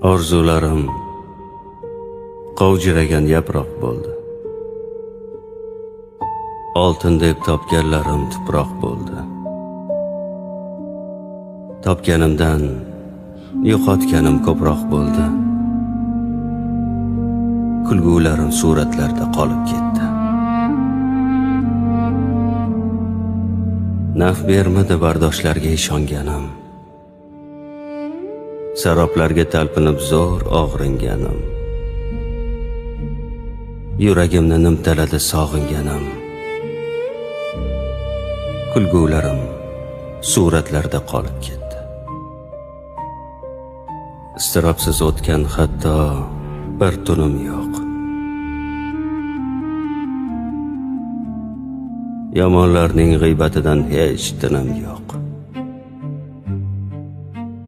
Orzularim qovjiragan yaproq bo'ldi. Oltin deb topganlarim tuproq bo'ldi. Topganimdan yo'qotganim ko'proq bo'ldi. Kulgularim suratlarda qolib ketdi. Naf bermadi bardoshlarga ishonganim. Saroblarga talpinib zo'r og'ringanim. Yuragimni nimtaladi sog'inganim. Kulgularim suratlarda qolib ketdi. Istirobsiz o'tgan hatto bir tunim yo'q. Yomonlarning g'iybatidan hech tinim yo'q.